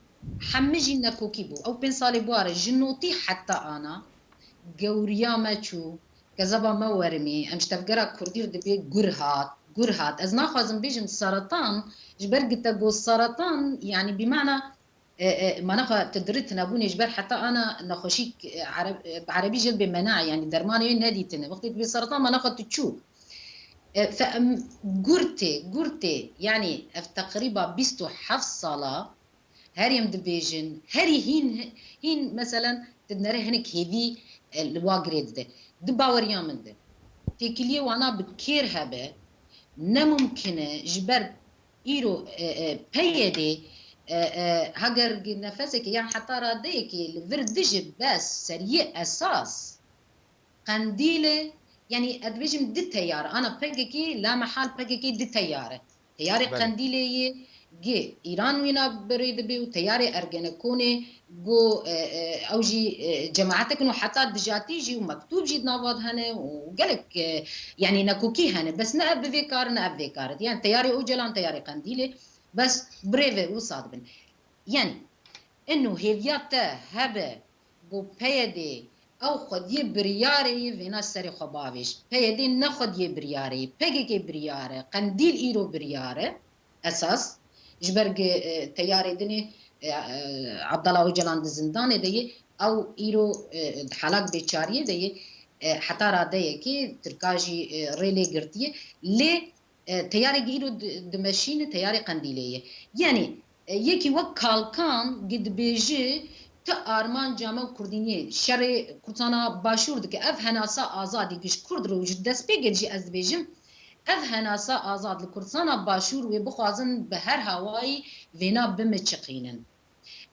hemî jî nekokî bû. Ew pênc salê bû are, ji notî heta ana, gewriya me çû, kezeba me werimî, em ji tevgera kurdî re dibê gur hat, gur hat. Ez naxwazim bêjim seretan, ji ber gite got seretan, yanî bîmana, e, e, mana xwe tu dirî tunebûnê ji ber heta ana nexweşîk, e, ereb-, e, bi erebî jê bê mena, yanî dermanê wê nedîtine. Wextê tu bê seretan mana xwe tu çû. E, fe-, em, gur tê, gur tê, yanî ev teqrîba bîst û heft sala herî em dibêjin, herî hîn, hîn meselen tu dinere hinek hêvî, e, li wa girê dide. Di baweriya min de têkiliyê wana bi kêr hebe, ne mumkin e ji ber Îro, e, e, P Y D, e, e, heger nefesekê yan heta radeyekê li vir dije bes seriyê esas Qendîl e, yanî ez dibêjim di teyar, ana P K K, lamehal P K K di teyar e. Teyarê Qendîlê yê gi Îran wîna berê dibe û teyarê Ergenekonê ku, e, e, ew jî, e, cemaetek in û heta dijatî jî û mektûb jî di nava de hene û gelek, e, yanî nekokî hene. Bes ne ev bi vê kar e, ne ev vê kar e. Yanî teyarê Ocalan, teyarê Qendîlê, bes birêve wisa dibin. Yanî, ino hêviya te hebe ku P Y D ew xwediyê biryarê yê vêna serê xwe bavêj. P Y D ne xwediyê biryarê yê. P K K biryar e. Qendîl îro biryar e. Esas. Ji ber gi, e, teyarê dinê, e, e, Abdullah Ocalan di zindanê de yê, ew îro, e, di halak bêçariyê de yê, e, heta radeyekê Tirka jî, e, rê lê girtiye. Lê, e, teyarê gi îro di-, dimeşîne, teyarê Qendîlê ye. Yanî, e, yekî wek Kalkan gi dibêji, ti armanca me û kurdîniyê, şerê Kurdistana Başûr dike, ev henasa azadî gi ji Kurd re û ji destpêkê jî ez dibêjim, ev henasa azad li Kurdistana Başûr wê bixwazin bi her hawayî vêna bimiçiqînin.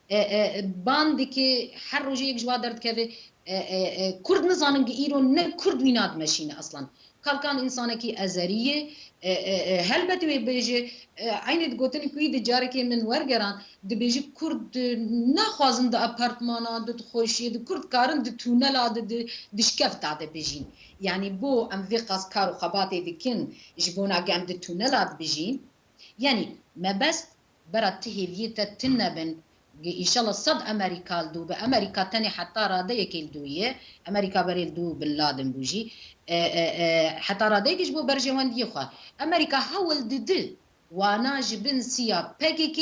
E, e, ban dike her rojê yek ji wa derdikeve, e, e, e, Kurd nizanin ki îro ne Kurd wîna dimeşîne eslan. Kalkan însanekî ezerî ye, e, e, e, helbet wê bêje, e, eynê di gotinê ku wî di carekê min wergeran, dibêje Kurd, e, naxwazin di apartmana, di, di xweşiyê, di Kurd karin di tunela de, di, di şkefta de bijîn. Yanî bo em vê qas kar û xebatê dikin, ji bona ku em di tunela de bijîn, Yanî, mebest bera ti hêviyê te tune bin Gi-, înşallah sed Amerîka li dû be. Amerîka tenê heta radeyekê li dû ye. Amerîka berê li dû Bin Laden bû jî. E, e, e, heta radeyekê ji bo berjewendiyê xwe. Amerîka hewl didi wana ji bin siya P K K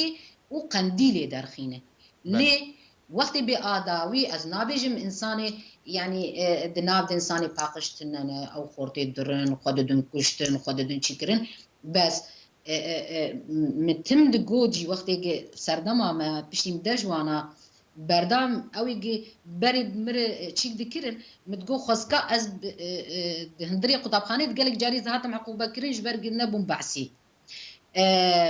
û Qendîlê derxîne. Belê. Lê wextê bê a dawî, ez nabêjim însanê, yanî, e, di nav de însanê paqij tune ne, ew xortê dirin, xwe didin kuştin, xwe didin çî kirin. Bes, e, e, e, min tim digot jî wextê ki serdema me piştî min deh ji wana berdam, ew ê ki berê bi min re, e, çîk dikirin, min digot xwezka ez bi, e, e, di hundirê qutabxanê di gelek carî ez hatim hiqûqvekirin ji ber ki nebûm behsî. E,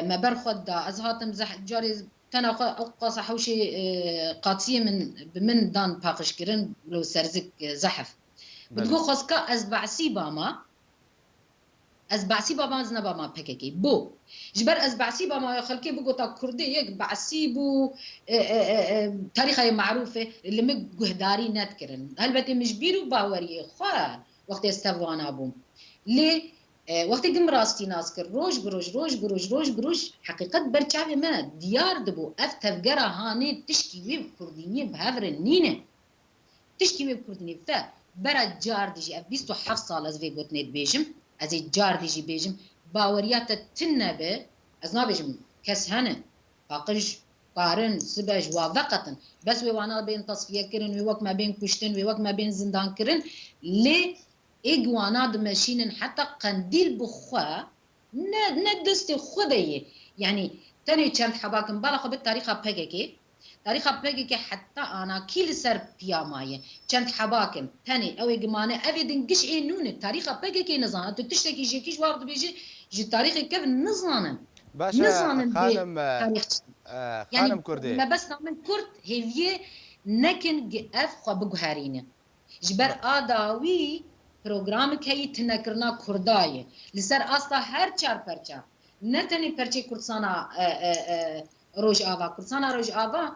me ber xwe da. Ez hatim zeh-, carê tena xwe ew qasa hewşê, e, qatsiyê min bi min dan paqijkirin, wilo serzik, e, zehf. Min Belê. digot xwezka ez behsî bama, ez behsî bama, ez nebama P K K. Bo. Ji ber ez behsî bama, ya xelkê bigota Kurdê yek behsî bû, e, e, e, e, tarîxa yê marûf e, li min guhdarî nedikirin. Helbetê min ji bîr û baweriyê xwe wextê ez tev wana bûm. Lê, e, wextê ki min rastî nas kir, roj bi roj, roj bi roj, roj bi roj, heqîqet ber çavê me diyar dibû. Ev tevgera hanê tişkî wê bi kurdîniyê bi hev re nîne. Tişkî wê bi kurdîniyê fe. Bera car dijî, ev bîst û heft sal ez vê gotinê dibêjim. Ez ê car dijî bêjim. Baweriya te tune be, ez nabêjim kes hene. Paqij karin, sibe ji wa veqetin. Bes wê wana bên tasfiye kirin, wê wek me bên kuştin, wê wek me bên zindan kirin. Lê ê gi wana dimeşînin heta Qendîl bi xwe ne, ne destê xwe de ye. Yanî tenê çend hebak in, bala xwe bi tarîxa P K K. Tarîxa P K K heta anakî li ser piya maye. Çend hebak in, tenê ew ê gi mane, ev ê din giş ê nû ne. Tarîxa P K K nizane. Tu tiştekî ji yekî ji war dibêje, ji tarîxê kevin nizanin. Baş e, Nizanin bê xanim, e, tarîx çi. e, Yanî xanim Kurdê. Mebesta min Kurd hêviyê nekin gi ev xwe biguherînin. Ji ber a dawî programek heyî tunekirina Kurda ye. Li ser asta her çar perça, ne tenê perçê Kurdistana, e, e, e, Rojava, Kurdistana Rojava,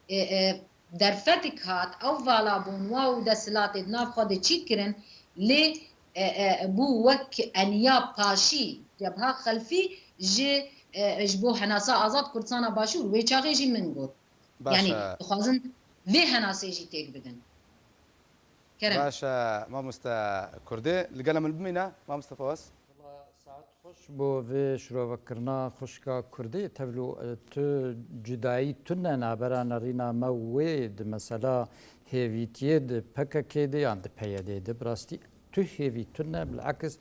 e, e, derfetik hat, ew vala bûn, wa û desthilatê di nav xwe de çî kirin, lê, e, e, bû wek eniya paşî, Cebha Xelfî ji, e, ji bo henasa azad Kurdistana Başûr, wê çaxê jî min got. Baş Yanî e. dixwazin vê henasê jî têk bidin. Kerem. Baş e, mamoste Kurdê. Li gela min bimîne, mamoste Fawaz. Wela saet xweş bo vê şirovekirina xwişka Kurdê. Tevlû, e, tu cudayî tune nabera nerîna me û wê di mesela hêvîtiyê di P K K de yan di P Y D de. Bi rastî tu hêvî tune, bilekis,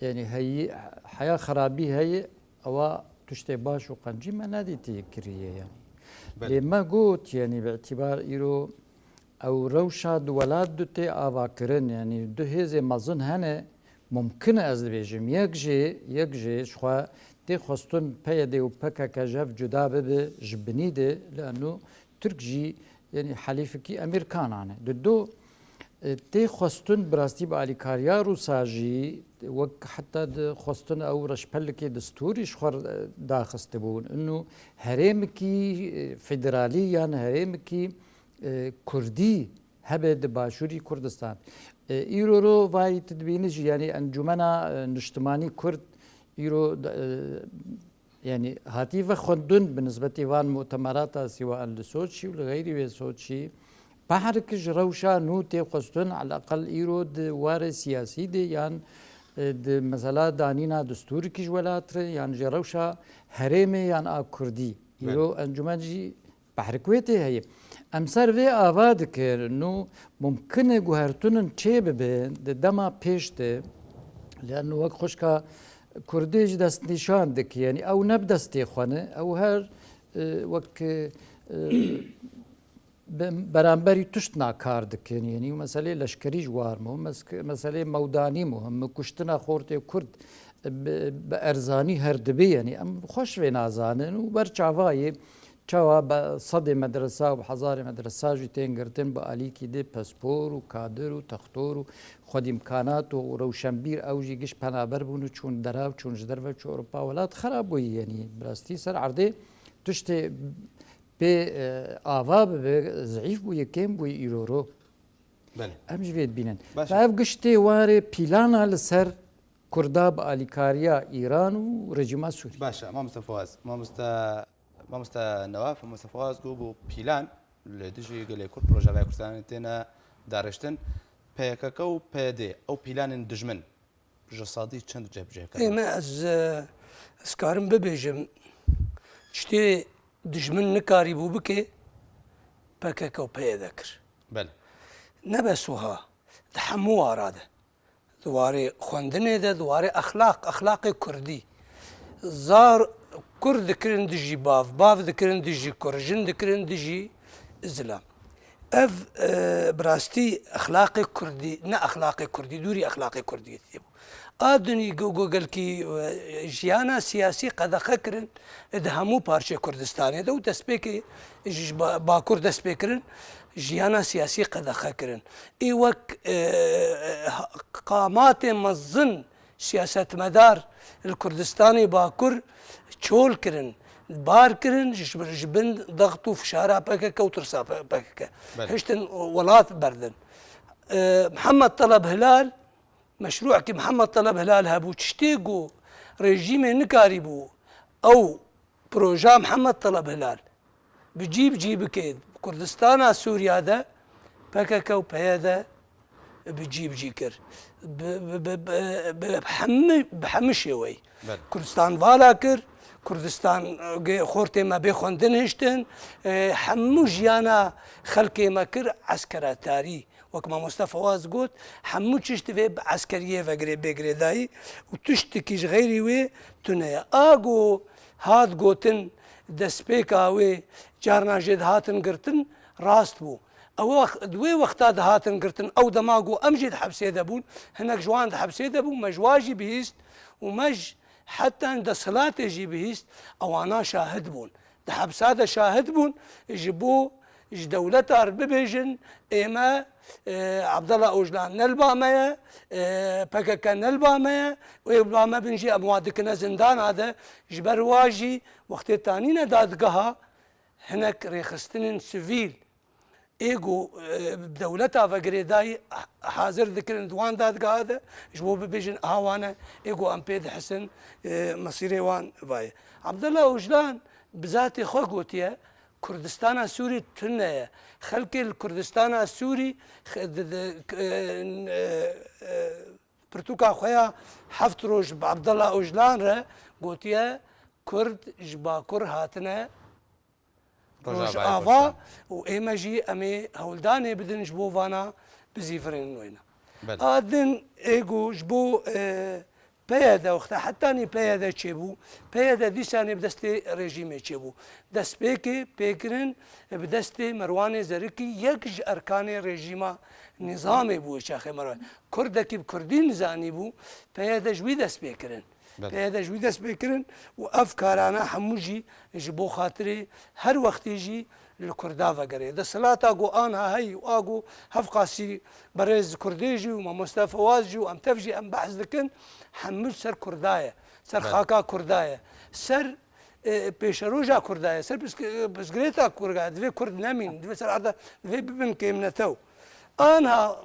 yanî heyî, heya xerabî heye, ewa tiştê baş û qencî me nedîtî kiriye yanî. Belê. Lê me got, yanî bi îtîbar îro ew rewşa di welat du tê avakirin, yanî du hêzê mezin hene, mumkin e ez dibêjim, yek jê, yek jê ji xwe tê xwestin P Y D û P K K ji hev cuda bibe ji binî de, li eno Tirk jî, yanî helîfikî Emerîkanan e. Di do, e, tê xwestin bi rastî bi alîkariya Rûsa jî, wek heta di xwestin ew reşpelikê distûrî ji xwe, e, daxistibûn. Ino herêmekî, e, federalî yan herêmekî, e, kurdî hebe di Başûrî Kurdistan. E, îro ro vayî tu dibînî jî, yanî Encûmena, e, Niştimanî Kurd îro, e, yanî hatî vexwendin bi nisbetî van mutemerata sîwa li Soçî û li xeyrî wê Soçî. Pehrik ji rewşa nû tê xwestin, eleqel îro di warê siyasî de yan, e, di mesela danîna distûrikî ji welat re yan ji rewşa herêmê yan a kurdî. Îro Belê. encûmen jî behrik wê tê heye. Em ser vê ava dikin, nû mumkin e guhertinin çê bibe di dema pêş de, li eno wek xwişka Kurdê jî destnîşan dike, yanî ew ne bi destê xwe ne, ew her, e, wek, e, be-, beramberî tişt nakar dikin, yanî meselê leşkerî ji war muhim, mes-, meselê mewdanî muhim, kuştina xortê Kurd bi, bi erzanî her dibe, yanî em xweş vê nazanin û ber çavayê çawa be sedê medresa û bi hezarê medresa jî tên girtin, bi alîkî de pespor û kadir û textor û xwedî îmkanat û rewşenbîr ew jî giş penaber bûn û çûn derav, çûn ji derve, çû Ewropa, welat xerab bûyî, yanî bi rastî ser erdê tiştê pê, e, ava bibe, zeîf bûye, kêm bûye îro ro. Belê. Em jî vê dibînin. Baş e. Ev giş tê warê pîlana li ser Kurda bi alîkariya Îran û rejîma Sûrî. Baş e, mamoste Fawaz. Mamoste, Mamoste Newaf, Mamoste Fawaz got, got pîlan li dijî gelê Kurd, Rojavayê Kurdistanê têne dariştin. P K K û P Y D, ew pîlanên dijmin ji sedî çend cihbicih Ê kirin? Me ez, e, ez karim bibêjim, tiştê dijmin nikarîbû bike, P K K û P Y D kir. Belê. Ne bes wiha, di hemû ara de. Di warê xwendinê de, di warê exlaq, exlaqê kurdî. Zar kurd dikirin dijî bav, bav dikirin dijî kur, jin dikirin dijî zilam. Ev, e, bi rastî exlaqê kurdî, ne exlaqê kurdî, dûrî exlaqê kurdî tê bû. A dinî go-, go-, gelkî, e, jiyana siyasî qedexe kirin, e, di hemû parçeyê Kurdistanê de û destpêkê ji ba-, Bakur dest pê kirin, jiyana siyasî qedexe kirin. Ê wek, e, e, qamatê mezin siyasetmedar li Kurdistanê Bakur çol kirin, bar kirin, ji, ji bin dext û fişara P K K û tirsa P K K. Belê. Hiştin welat berdin. E, Mihemed Teleb Hilal, meşrûekî Mihemed Teleb Hilal hebû, tiştê ku rejîmê nikarîbû ew proja Mihemed Teleb Hilal bi cî bi cî bike, Kurdistana Sûriya de P K K û P Y D bi cî bi cî kir. Bi, bi, bi, bi, bi hemî, bi hemî şêweyî. Belê. Kurdistan vala kir, Kurdistan, e, xortê me bê xwendin hiştin, e, hemû jiyana xelkê me kir eskera tarî. Wek mamoste Fawaz got, hemû çişt divê bi eskeriyê ve girê-, bê girêdayî û tiştekî ji xeyrî wê tune ye. A ku hat gotin, destpêka wê carna jê dihatin girtin, rast bû. Ew wext, di wê wexta dihatin girtin, ew dema ku em jî di hepsê de bûn, hinek ji wan di hepsê de bûn, me ji wa jî bihîst û me ji heta desthilatê jî bihîst, ewana şahid bûn. Di hepsa de şahid bûn, ji bo ji dewleta re bibêjin, ê me, e, Abdullah Ocalan ne li ba me ye, e, P K K ne li ba me ye, ê li ba me bin jî em wa dikine zindana de. Ji ber wa jî wextê tanîne dadgeha, hinek rêxistinên sivîl ê ku, e, dewleta ve girêdayî hazir dikirin di wan dadgeha de, ji bo bibêjin aha wane, ê ku em pê dihisin, e, mesîrê wan va ye. Abdullah Ocalan bi zatê xwe gotiye, Kurdistana Sûrî tune ye. Xelkê li Kurdistana Sûrî xe-, di, di, e, e, e, pirtûka xwe ya heft roj bi Abdullah Ocalan re gotiye, Kurd ji Bakur hatine Rojava Rojava Kurdistan. Û ê me jî em ê hewldanê bidin ji bo vana bizîvirên wêne. Belê. A din ê ku ji bo, e, P Y D wexta hetanî P Y D çêbû, P Y D dîsanê bi destê rejîmê çêbû. Destpêkê pêkirin bi destê Merwanê Zerikî, yek ji erkanê rejîma nîzamê bû wê çaxê Merwan. Kurdekî bi kurdî nizanîbû, P Y D ji wî dest pê kirin. Belê. P Y D ji wî dest pê kirin û ev karana hemû jî ji bo xatirê her wextê jî li Kurda vegerê. Desthilata ku anha heyî û a ku hevqasî berêz Kurdê jî û mamoste Fewaz jî û em tev jî em behs dikin, hemû ser Kurda ye, ser Belê. Xaka Kurda ye, ser, e, pêşeroja Kurda ye, ser pisk-, e, pirsgirêka Kurda ye. Divê Kurd nemîn, divê ser erda, divê bibin kêmnetew. Anha,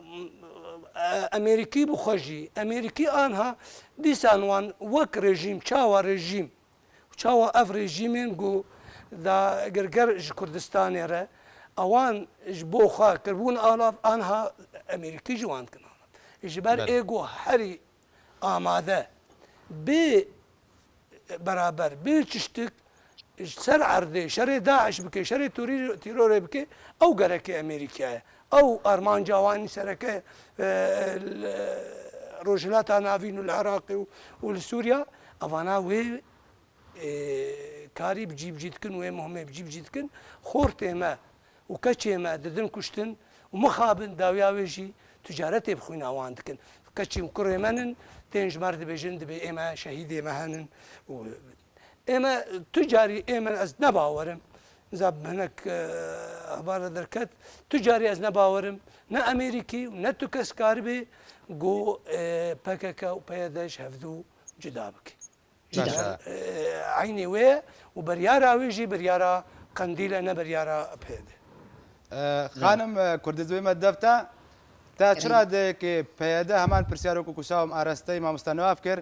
e, Amerîkî bi xwe jî, Amerîkî anha dîsan wan wek rejîm, çawa rejîm, çawa ev rejîmên ku da girger ji Kurdistanê re, ewan ji bo xwe kirbûn alav, anha Amerîkî ji wan dikin alav. Ji ber Belê. Ê ku herî amade bê beraber, bê çiştik ji ser erdê şerê DAIŞ bike, şerê torî-, terorê bike, ew gerekê Amerîkaya ye. Ew armanca wan sereke, e, li Rojhilata Navîn û li Iraqê û, û li Sûriya, evana wê, e, karî bi cî bi cî dikin, wê muhimê bi cî bi cî dikin. Xortê me û keçê me didin kuştin û mixabin dawiya wê jî ticaretê bi xwîna wan dikin. Keçî û kurê me nin, tên ji me re dibêjin, dibê ê me şehîdê me henin û ê me tu carî ê min ez ne bawerim. Niza bi hinek, e, hebar re derket. Tu carî ez ne bawerim. Ne Amerîkî û ne tu kes karibê ku, e, P K K û P Y D ji hevdû cuda bike. Baş e. Ji, e, eynî wê ye û beryara wê jî beryara Qendîl e, ne beryara P Y D. E, xanim, e, Kurdî dibê me dev te. Te çira dê ki P Y D heman pirsiyaro ku kusa em arasteyî mamosta Newaf kir,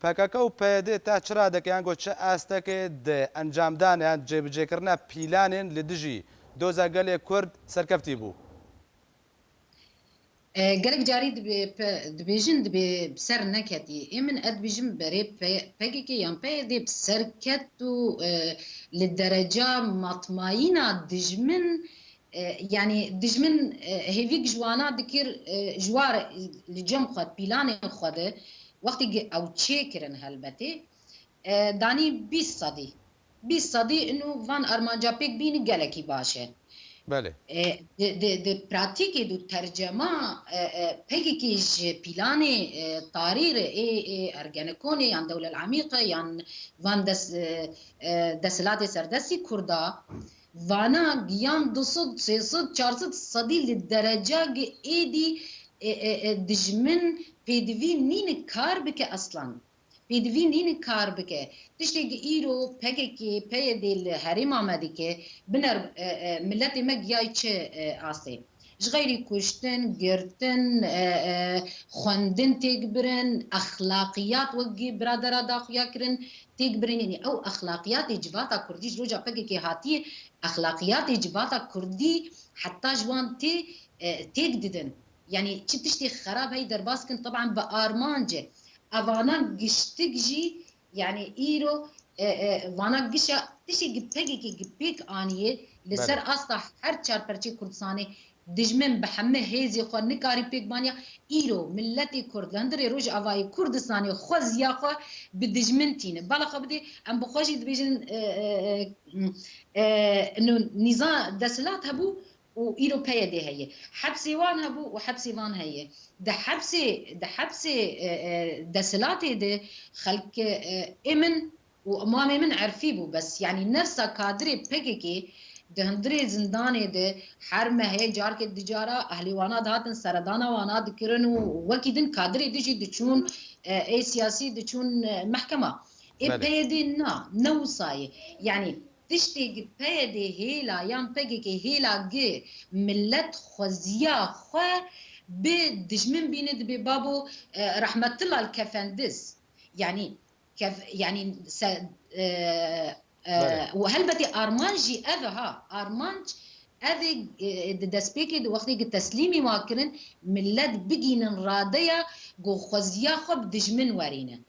P K K û P Y D te çi radeke yan ku çi astekê di encamdana yan cêbicêkirina pîlanên li dijî doza gelê Kurd serkeftî bû? E, gelek carî dibê, pe, dibêjin dibê bi ser neketî. Ê min ez dibêjim berê P-, P K K yan P Y D bi ser ket û, e, li dereca matmayîna dijmin, e, yanî dijmin, e, hêvîk ji wana dikir, e, ji war li cem xwe, pîlanê xwe de, wextê ew çêkirin helbetê, e, danî bîst sedî. Bîst sedî ino van armanca pêk bîni gelekî baş e. Belê. E, di, di, di pratîkê de tercema, e, e, P K K ji pîlanê, e, tarî re ê, ê Ergenekonê yan Dewlel Emîqe yan van des-, e, e, desthilatê serdestî Kurda, vana giyan du sed, sê sed, çar sed sedî li dereca gi êdî, e, e, e, dijmin pêdivî nîni kar bike eslan. Pêdivî nîni kar bike. Tiştê gi îro P K K, P Y D li herêma me dike, biner, e, e, miletê me giyayî çi, e, astê. Ji xeyrî kuştin, girtin, e, e, xwendin têk birin, exlaqiyat wek gi biradera daxuya kirin, têk birin. Yanî ew exlaqiyatê civata Kurdî ji roja P K K hatiye, exlaqiyatê civata Kurdî heta ji wan tê, e, têk didin. Yanî çi tiştê xerab heyî derbas kin, teban bi armanc e. Evana giştik jî, yanî îro, e, e, vana gişa tiştê gi P K K gi pêk aniye li ser asta her çar perçê Kurdistanê dijmin bi hemî hêzê xwe nikarî pêk baniya. Îro miletê Kurd li hundirê Rojavayê Kurdistanê xweziya xwe bi dijmin tîne. Bala xwe bidê, em bi xwe jî dibêjin, e, e, e, e, nû nîza desthilat hebû, û îro P Y D heye. Hepsê wan hebû û hepsê van heye. Di hepsê, di hepsê, e, e, desthilatê de xelk, e, ê min û mamê min erfî bû. Bes, yanî nefsa kadirê P K K di hundirê zindanê de her mehê carkê dicara ehlê wana dihatin seredana wana dikirin û wekî din kadirê dijî diçûn, e, ê siyasî diçûn, e, mehkema. Ê P Y D na, ne wisa ye. Yanî tiştê gi P Y D hêla yan P K K hêla gi milet xweziya xwe bi dijmin bîne dibê babo, e, rehmetilla li kefendiz. Yanî kef-, yanî se-, e, e, û helbetê armanc jî ev e ha. Armanc ev e, e, di destpêkê di wextê gi teslîmî wan kirin, milet bigînin radeya ku xweziya xwe bi dijmin werîne.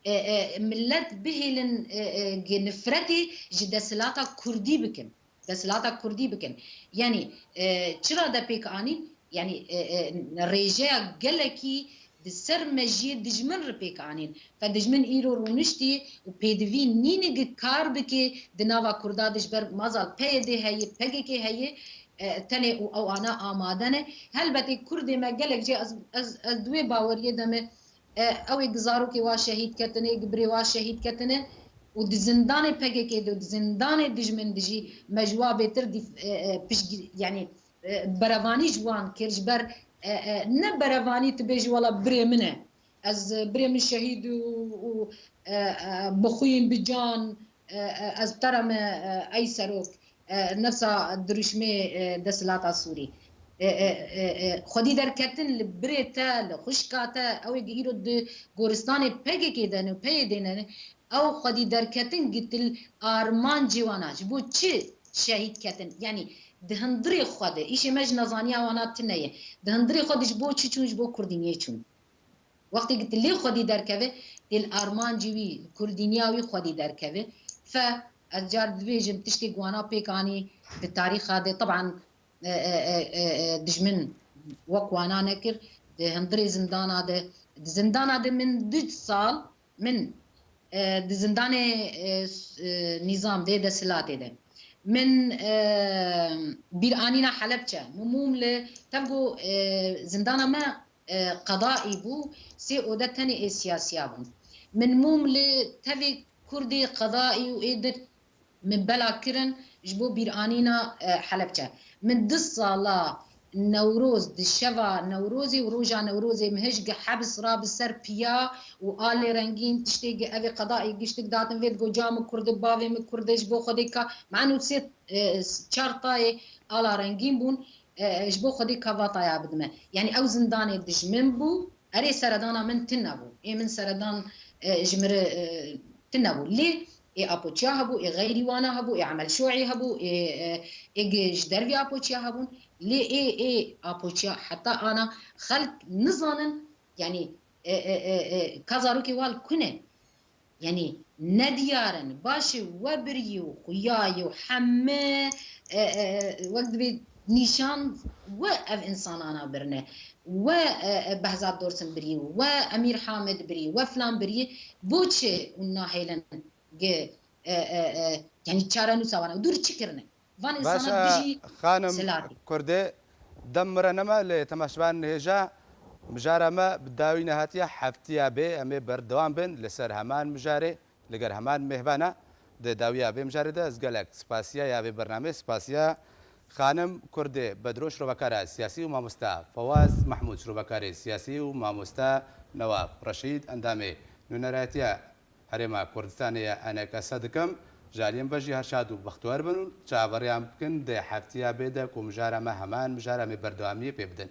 E, e, milet bihêlin, e, e, gi nifretê ji desthilata Kurdî bikin. Desthilata Kurdî bikin. Yanî, e, çira de pêk anîn? Yanî, e, e, rêjeya gelekî di ser mejiyê dijmin re pêk anîn. Fe dijmin îro rûniştî û pêdivî nîne gi kar bike di nava Kurda de ji ber mazal P Y D heye, P K K heye, e, tenê û ew ana amade ne. Helbetê Kurdê me gelek jê ez, ez, ez di wê baweriyê de me, e, ew ê gi zarokê wa şehîd ketine, gi birê wa şehîd ketine û di zindanê P K K de û di zindanê dijmin dijî me ji wa bêtir dîf-, e, e, piştgir-, yanî, e, berevanî ji wan kir, ji ber, e, e, ne berevanî tu bêjî wela birê min e. Ez, e, birê min şehîd û, û, e, e, bixwîn bi can, e, e, ez bi te re me, e, ey serok, e, nefsa dirûşmê, e, desthilata Sûrî. E, e, e, e, xwedî derketin li birê te, li xwişka te, ew ê gi îro di goristanê P K K de ne, P Y D ne, ew xwedî derketin gitil armancê wan a. Ji bo çi şehîd ketin? Yanî di hundirê xwe de, îşê me ji nezaniya wana tune ye. Di hundirê xwe de ji bo çi çûn? Ji bo Kurdîniyê çûn. Wextê ki tu lê xwedî derkeve, tê li armancî wî, li kurdîniya wî xwedî derkeve. Fe, ez car dibêjim, tiştê ku wana pêk anî di tarîxa de, teban, e, e, e, e, e, dijmin wek wana nekir, di hundirê zindana de, di zindana de min du sal, min, e, di zindanê, e, s-, e, nîzam de, desthilatê de. Min, e, bîranîna Helebçe, min mûm li, tev ku, e, zindana me, e, qedaî bû, sê ode tenê ê siyasiya bûn. Min mûm li tevê Kurdê qedaî û ê dir min bela kirin ji bo bîranîna, e, Helebçe. Min du sala Newroz, di şeva Newrozê û roja Newrozê min hişk hebs ra bi ser piya û alê rengîn tiştê gi evê qedaî giştik datin vê digo ca min Kurd e, bavê min Kurd e, ji bo Xwedê ka, manu sê, e, çar tayê ala rengîn bûn, e, ji bo Xwedê ka vataya bidime. Yanî ew zindanê dijmin bû, erê seredana min tune bû. Ê min seredan, e, ji min re, e, tune bû. Lê ê Apoçiya hebû, ê xeyrî wana hebû, ê Emel Şoî hebû, ê, e, ê gi ji dervî Apoçiya hebûn. Lê ê, ê Apoçiya heta ana xelk nizanin, yanî, e, e, e, e, ka zarokê wan ku ne? Yanî nediyar in. Baş e, we biriyî û xuyayî û heme, e, e, e, wek divê nîşan we ev însanana birine. We, e, e, Behzat Dorsin birî, we Emîr Hamid birî, we filan birî. Bo çi hûn nahêlin gi, e, e, e, yanî çarenûsa wan e? Dûr çi kirine? Van Baş însana e, dijî xanim silatî. Kurdê, dem min re nema, lê temaşevanên hêja, mijara me bi dawî nehatiye, heftiya bê em ê berdewam bin li ser heman mijarê, li gel heman mêhvana. Di dawiya vê mijarê de ez gelek spasiya ya vê bernamê, spasiya xanim Kurdê Bedro, şirovekara siyasî û mamosta Fewaz Mehmûd, şirovekarê siyasî û mamosta Newaf Reşîd, endamê nûneratiya Herêma Kurdistanê ya E N K S dikim. Ji aliyê min ve jî her şad û bextewar bin û çaveriyan bikin di heftiya bê de ku mijara me heman mijara me berdewamiyê pê bidin.